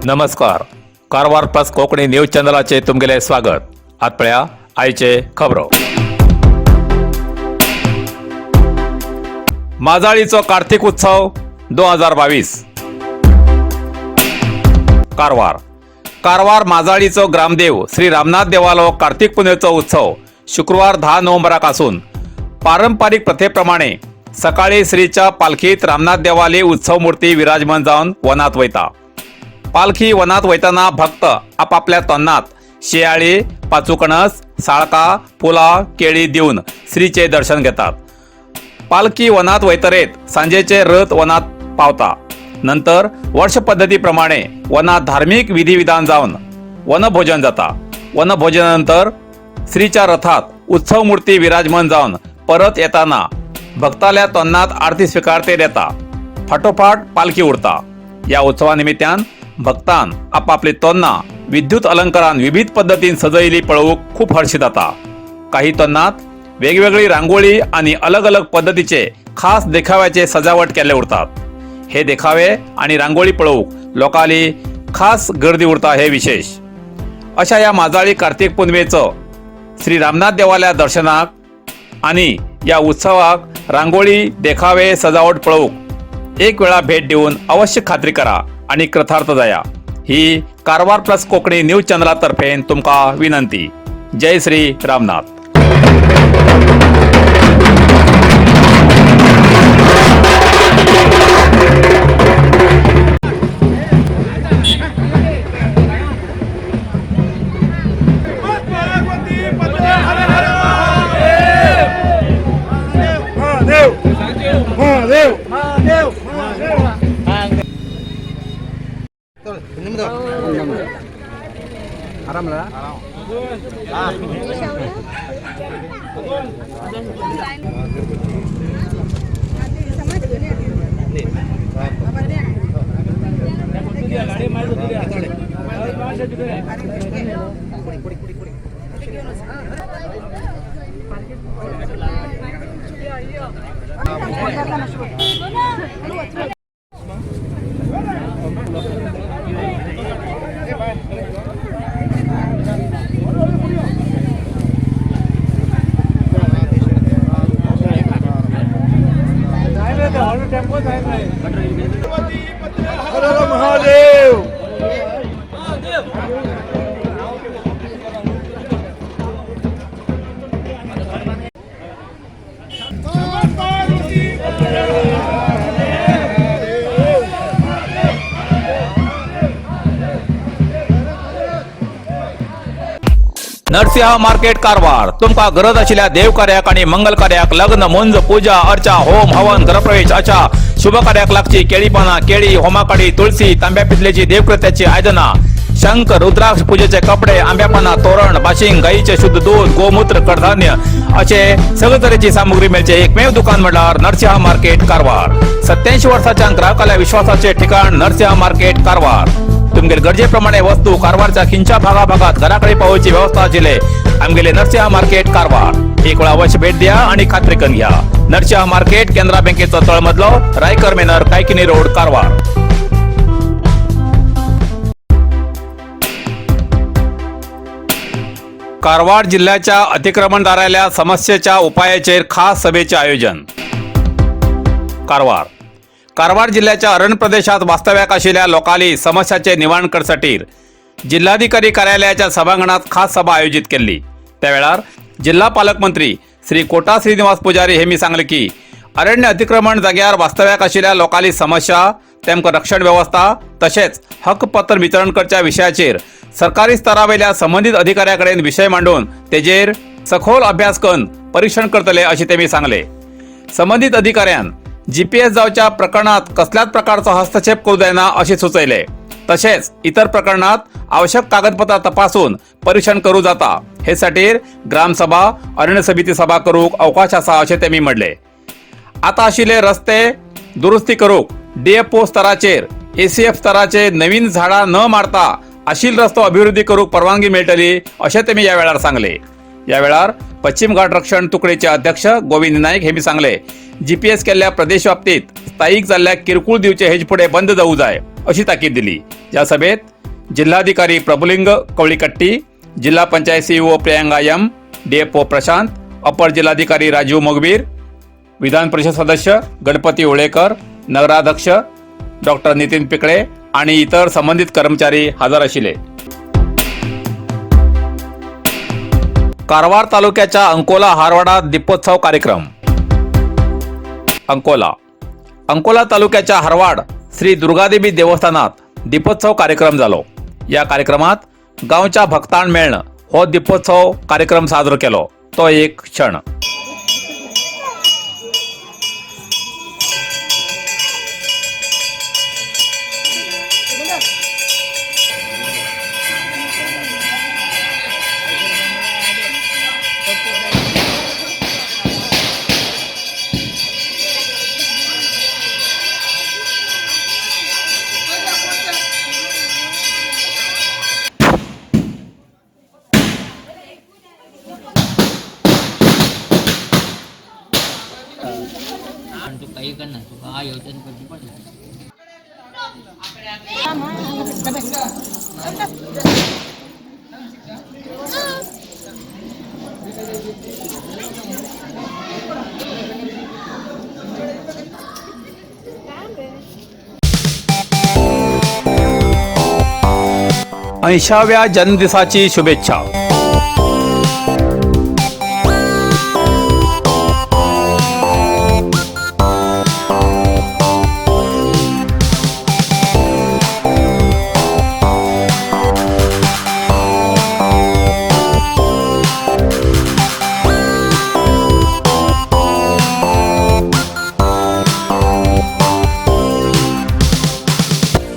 नमस्कार, Karwar plus Konkani news चॅनलाचे तुमगेले स्वागत. आत पळया आयचे खबरो. माजाळीचो कार्तिक उत्सव 2022. कारवार. कारवार माजाळीचो ग्रामदेव श्री रामनाथ देवालो कार्तिक पुनवेचो उत्सव शुक्रवार 10 नोव्हेंबराक आसून पारंपारीक प्रथेप्रमाणे सकाळी श्रीच्या पालखीत रामनाथ देवाली उत्सव मूर्ती विराजमान जावन वनात वयता. पालखी वनात वयताना भक्त आपापल्या तोंडात शियाळी, पाचूकणस, साळका, फुलां, केळी दिवन श्रीचे दर्शन घेतात. पालखी वनात वयतरेत सांजेचे रथ वनात पावता. नंतर वर्ष पद्धतीप्रमाणे वनात धार्मिक विधिविधान जावन वनभोजन जाता. वनभोजनानंतर श्रीच्या रथात उत्सव मूर्ती विराजमान जावन परत येताना भक्ताल्या तोंडात आरती स्विकारते येता. फाटोफाट पालखी उरता. या उत्सवा निमित्तान भक्तान आपापली तोन्ना विद्युत अलंकारान विविध पद्दतीन सजयली पळोवंक खूप हर्षित जाता. काही तोन्नात वेगवेगळी रांगोळी आणि अलग अलग पद्दतीचे खास देखाव्याचे सजावट केल्ले उरतात. हे देखावे आणि रांगोळी पळोवंक लोकांली खास गर्दी उरता हे विशेष. अशा या माजाळी कार्तिक पुनवेचो श्री रामनाथ देवाल्या दर्शनाक आणि या उत्सवाक रांगोळी, देखावे, सजावट पळोवंक एक वेळा भेट दिवन अवश्य खात्री करा आणि कृतार्थ जाया ही कारवार प्लस कोकणी न्यूज चॅनलातर्फे तुमकां विनंती. जय श्री रामनाथ. महादेव, महादेव, महादेव, महादेव. ಆರಾಮಲ್ಲ? हर हर महादेव. नरसिंह मार्केट कारवार. तुमकां गरज आशिल्ल्या देवकार्याक आणि मंगल कार्याक, लग्न, मुंज, पूजा अर्चा, होम हवन, गृहप्रवेश अशा शुभ कार्याक लागची केळी पानां, केळी, होमाकाडी, तुळसी, तांब्या पितलेची देवकृत्याची आयदनां, शंख, रुद्राक्ष, पूजेचे कपडे, आंब्या पानां, तोरण, बाशिंग, गाईचे शुद्ध दूध, गोमूत्र, कडधान्य असे सगळे तरेची सामुग्री मेळचे एकमेव दुकान म्हळ्यार नरसिंह मार्केट कारवार. 87 वर्साच्या ग्राहकाल्या विश्वासाचे ठिकाण नरसिंह मार्केट कारवार. तुमगेले गरजेप्रमाणे वस्तू कारवारच्या खिंच्या भागाभागात घराकडे पावोवची व्यवस्था आशिल्ले आमगेले नरसिंह मार्केट कारवार. एक वेळा अवश्य भेट द्या आणि खात्री करून घ्या. नरसिंह मार्केट, केनरा बँकेचो तळमजलो, रायकर मेनर, कायकिनी रोड, कारवार. कारवार जिल्ह्याच्या अतिक्रमणदाराल्या समस्येच्या उपायाचेर खास सभेचे आयोजन. कारवार. कारवार जिल्ह्याच्या अरण्य प्रदेशात वास्तव्याक आशिल्ल्या लोकांली समस्याचे निवारण करसाठी जिल्हाधिकारी कार्यालयाच्या सभांगणात खास सभा आयोजित केल्ली. त्या वेळार जिल्हा पालकमंत्री श्री कोटा श्रीनिवास पुजारी हेमी सांगले की अरण्य अतिक्रमण जाग्यार वास्तव्याक आशिल्ल्या लोकांली समस्या, तेमकां रक्षण व्यवस्था तशेंच हक्कपत्र वितरण करच्या विशयाचेर सरकारी स्तरावेल्या संबंदीत अधिकाऱ्या कडेन विशय मांडून तेजेर सखोल अभ्यास करून परीक्षण करतले अशें तेमी सांगले. संबंदीत अधिकाऱ्यान जीपीएस जावच्या प्रकरणात कसल्याच प्रकारचो हस्तक्षेप करू जायना अशें सुचयले. तशेंच इतर प्रकरणात आवश्यक कागदपत्रां तपासून परीक्षण करू जाता. हे खातीर ग्रामसभा, अरण्य समिती सभा करूंक अवकाश आसा अशें तेमी म्हणले. आता आशिल्ले रस्ते दुरुस्ती करूंक डीएफओ स्तराचेर, एसीएफ स्तराचे नवीन झाडां न मारता आशिल रस्तो अभिवृद्धी करूंक परवानगी मेळटली अशें तेमी ह्या वेळार सांगले. ह्या वेळार पश्चिम घाट रक्षण तुकडेचे अध्यक्ष गोविंद नाईक हेमी सांगले, जीपीएस केल्ल्या प्रदेश बाबतीत स्थायीक जाल्ल्या किरकोळ दिवचे हेज फुडें बंद जावू जाय अशी ताकीद दिली. ह्या सभेत जिल्हाधिकारी प्रभुलिंग कवळीकट्टी, जिल्हा panchayat CEO Priyanka M, DFO Prashant, अपर जिल्हाधिकारी राजीव मोगबीर, विधान परिषद सदस्य गणपती ओळेकर, नगराध्यक्ष डॉक्टर नितीन पिकळे आणि इतर संबंधित कर्मचारी हजर आशिल्ले. कारवार तालुक्याच्या अंकोला हारवाडा दीपोत्सव कार्यक्रम. अंकोला. अंकोला तालुक्याच्या हरवाड श्री दुर्गादेवी देवस्थानात दीपोत्सव कार्यक्रम झालो. या कार्यक्रमात गावच्या भक्तान मेळणं हो दीपोत्सव कार्यक्रम साजरो केलो. तो एक क्षण. पण तू काही कर ना, तुका हा योजन करची पडला. 80व्या जन्मदिवसाची शुभेच्छा.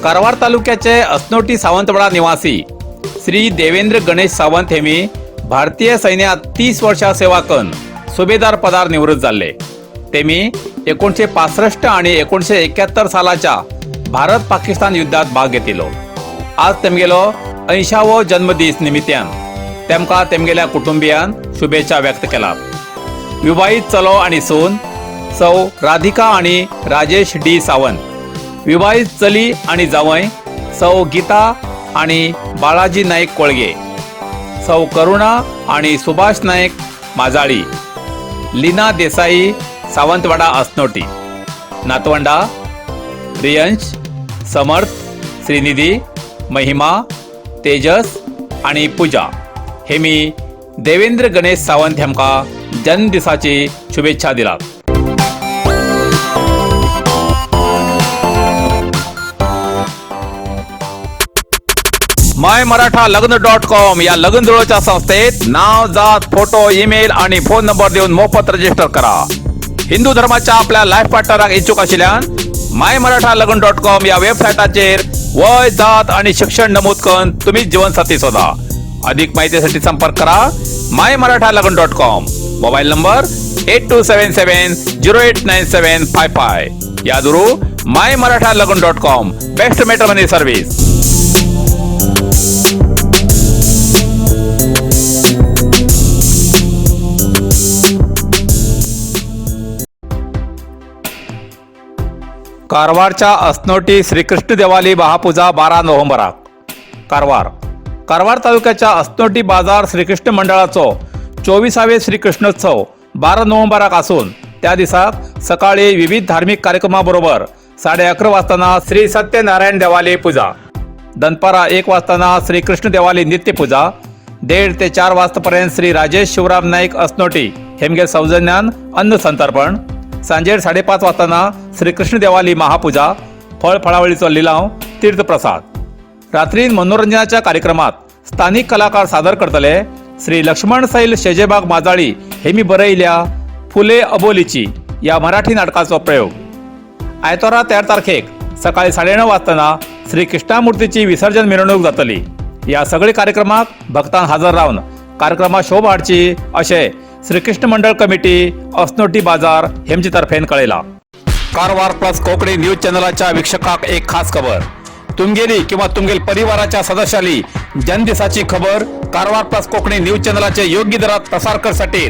कारवार तालुक्याचे असनोटी सावंतवाडा निवासी श्री देवेंद्र गणेश सावंत हेमी भारतीय सैन्यात 30 वर्षा सेवा कन सुभेदार पदार निवृत्त जाल्ले. तेमी 1965 आणि 1971 सालाच्या भारत पाकिस्तान युद्धात भाग घेतिलो. आज तेमगेलो 80वो जन्मदीस निमित्यान तेमकां तेमगेल्या कुटुंबियान शुभेच्छा व्यक्त केला. विवाहित चलो आणि सून सौ राधिका आणि राजेश डी सावंत, विवाहित चली आणि जावय सौ गीता आणि बाळाजी नाईक कोळगे, सौ करुणा आणि सुभाष नाईक माजाळी, लीना देसाई सावंतवाडा असनोटी, नातवंडा रियंश, समर्थ, श्रीनिधी, महिमा, तेजस आणि पूजा हे मी देवेंद्र गणेश सावंत हेमका जन्मदिसाची शुभेच्छा दिलात. माय मराठा लग्न डॉट कॉम या लग्न जुळोच्या संस्थेत नाव, जात, फोटो, ईमेल आणि फोन नंबर देऊन मोफत रजिस्टर करा. हिंदू धर्माच्या आपल्या लाईफ पार्टनराक इच्छुक आशिल्ल्यान माय मराठा लग्न डॉट कॉम या वेबसाईटाचेर वय, जात आणि शिक्षण नमूद करून तुम्ही जीवनसाथी शोधा. अधिक माहितीसाठी संपर्क करा माय मराठा लग्न dot com, mobile number 8277089755. या दुरू माय मराठा लग्न dot com, best matrimony service. कारवारच्या असनोटी Shri Krishna Devali महापूजा 12 नोव्हेंबराक. कारवार. कारवार तालुक्याच्या असनोटी बाजार श्रीकृष्ण मंडळाचो 24वे श्रीकृष्णोत्सव 12 नोव्हेंबराक असून त्या दिसाक सकाळी विविध धार्मिक कार्यक्रमाबरोबर 11:30 वाजताना श्री सत्यनारायण देवाली पूजा, दनपारा 1 वाजताना श्रीकृष्ण देवाली नित्यपूजा, 1:30 ते 4 वाजतापर्यंत श्री राजेश शिवराम नाईक असनोटी हेमगे सौजन्यान अन्न संतर्पण, सांजेर 5:30 वाजताना श्रीकृष्ण देवाली महापूजा, फळ फळावळीचो लिलाव, तीर्थप्रसाद. रात्री मनोरंजनाच्या कार्यक्रमात स्थानिक कलाकार सादर करतले श्री लक्ष्मण सैल शेजेबाग माजाळी हे मी बरयल्या फुले अबोलीची या मराठी नाटकाचो प्रयोग. आयतवारा 13 तारखेक सकाळी 9:30 वाजताना श्री कृष्णामूर्तीची विसर्जन मिरवणूक जातली. या सगळे कार्यक्रमाक भक्तान हजर रावन कार्यक्रमात शोभा हाडची अशें श्रीकृष्ण मंडळ कमिटी असनोटी बाजार हेमचे तर्फेन कळयला. कारवार प्लस कोकणी न्यूज चॅनलाच्या वीक्षकाक एक खास खबर. तुमगेली किंवा तुमगेल परिवाराच्या सदस्याली जन्मदिसाची खबर कारवार प्लस कोकणी न्यूज चॅनलाचे योग्य दरात प्रसार करसाठी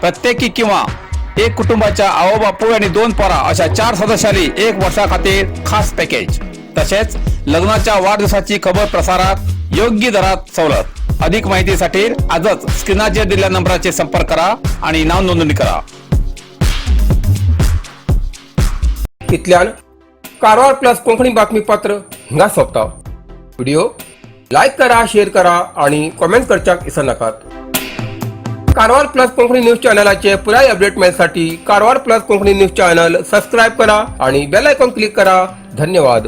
प्रत्येकी किंवा एक कुटुंबाच्या आओ बापू आणि 2 पोरा अशा 4 सदस्याली 1 वर्षा खातीर खास पॅकेज. तसेच लग्नाच्या वाढदिवसाची खबर प्रसारात योग्य दरात सवलत. अधिक माहितीसाठी आजच स्क्रीनाचे दिलेल्या नंबराचे संपर्क करा आणि नाव नोंदणी करा. इतल्यान कारवार प्लस कोंकणी बातमीपत्र हिंगा सोंपता. व्हिडिओ लायक करा, शेअर करा आणि कॉमेंट करच्याक विसरनाकात. कारवार प्लस कोंकणी न्यूज चॅनलाचे पुराय update मेळसाठी Karwar plus Konkani news channel subscribe करा आणि बेल आयकॉन क्लिक करा. धन्यवाद.